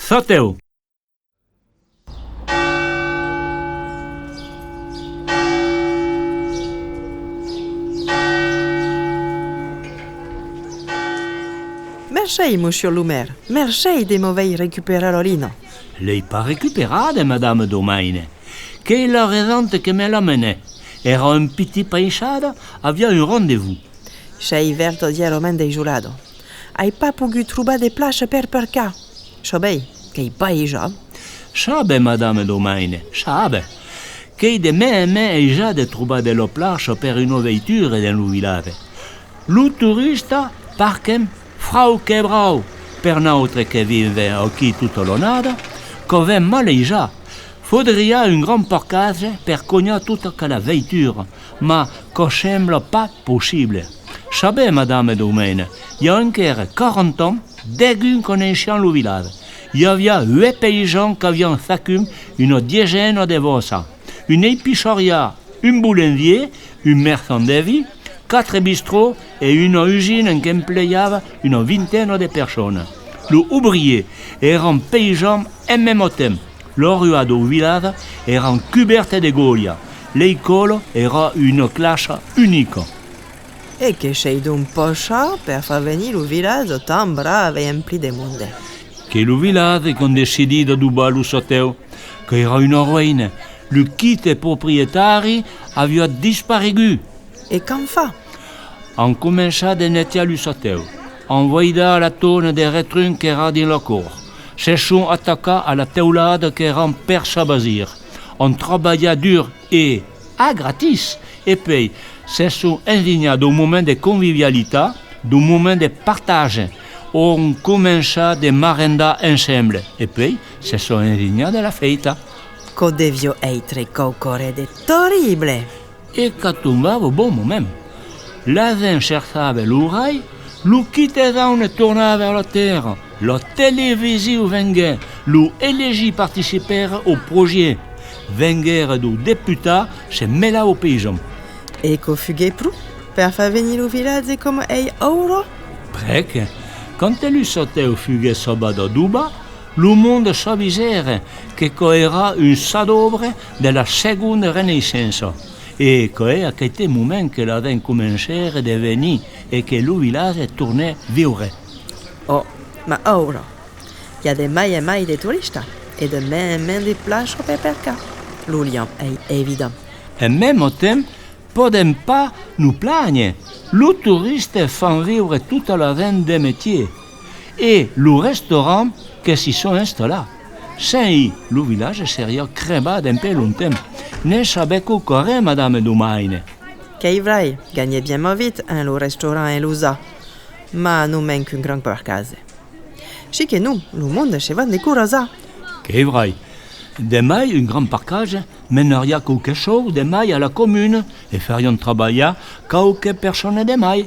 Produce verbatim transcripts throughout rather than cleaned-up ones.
Sotèu. Mercé, Mossur lo Maire, mercé de m'aver recuperat la lina. L'ai pas recuperada, Madama Domaine. Qu'ei la regenta que me la menèt. Èra un pitit paisada, aviá un rendez-vous. Sei vertadièrament desolada. Ai pas pogut trobar de plaça per parcar. Sabei, qu'ei pas aisat. Sabe, Madama Domaine, sabe. Qu'ei de mens en mens aisat de trobar de la plaça per una veitura dens lo vilatge. Lo torista parquem frau que brau. Per nautres que vivem aquí tota l'annada, qu'avem mal aisat. Faudriá un grand parcatge per conhar tota aquela veitura, mas quò sembla pas possible. Sabetz, Madama Domaine, i a enquèra quaranta ans, degun coneissiam lo vilatge. I aviá uèch paisans qu'avián chacun una diesena de vassas, una epiçariá, un bolengier, un merchand de vin, quatre bistròts e una usina qu'empleava una vintena de personas. Los obriers èran paisans en mème temps. Las ruas dau vilatge èran cubèrtas de gòlhas. L'escòla èra una classa unica. E que s'ei donc passat per far venir lo vilatge tan brave e emplit de monde? Que lo vilatge qu'an decidit d'adobar lo chastèu, qu'èra una roïna, lo quite proprietari aviá disparegut. E qu'an fach? An començat de netjar lo chastèu, an voidat la tona de retrunc qu'èra dins la cort, se son atacats a la teulada qu'èra per s'abasir, an trabalhat dur e a gratis, e puèi se son ensenhats dau moment de convivialitat, dau moment de partatge, an començat de marendar ensemble, e puèi se son ensenhats de la fèsta. Quò deviá èstre quauqua ren de terrible! E quò tombava au bon moment. La gent cerchava lo rai, lo quite jaune tornava a la tèrra, la television venguèt, los elegits participèron au projècte, venguèron daus deputats se melar aus paisans. E quò fuguèt pro per far venir lo vilatge coma ei aura? Pr'amor, quand lo chastèu fuguèt sauvat d'adobar, lo monde s'avisèron que quò èra un chef-d'òbra de la segonda renaissença. E quò es a queste moment que la gent comencèron de venir e que lo vilatge tornèt viure. Ò, mas aura, i a de mai en mai de toristas e de mens en mens de plaças per parcar. Lo liam ei evident. En mème temps, podèm pas nos plànher. Los toristas fan viure tota la gent de mestier. E los restaurants que s'i son installats. Sens ilhs, lo vilatge seriá crebat dempuèi longtemps. Ne'n sabetz quauqua ren, Madama Domaine? Qu'ei vrai, ganhèt bien ma vita, hein, lo restaurant e los ats. Mas nos manca un grand parcatge. Si que non, lo monde se van descoratjar. Qu'ei vrai. De mai, un grand parcatge menariá quauque sòu de mai a la comuna e fariá trabalhar quauque persona de mai.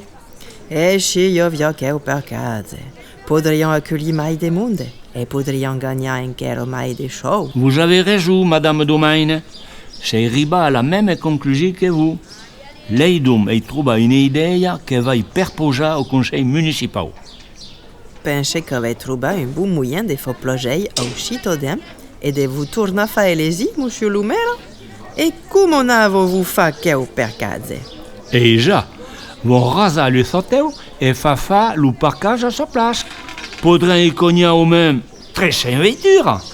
E si i aviá queu parcatge, podriam aculhir mai de monde e podriam ganhar enquèra mai de sòu. Vous avez raison, Madama Domaine. Sei ribat a la mème conclusion que vos. Laissatz-me trobar una idèia que vai perpausar au Conselh Municipau. Pense qu'avètz trobat un bon moien de far plaser aus citadins e de vos tornar far elegir, Mossur lo Maire. E coma anava-vos far queu parcatge? Aisat, vam rasar lo chastèu e far far lo parcatge a sa plaça. Podrem i conhar au mens tres cents veituras.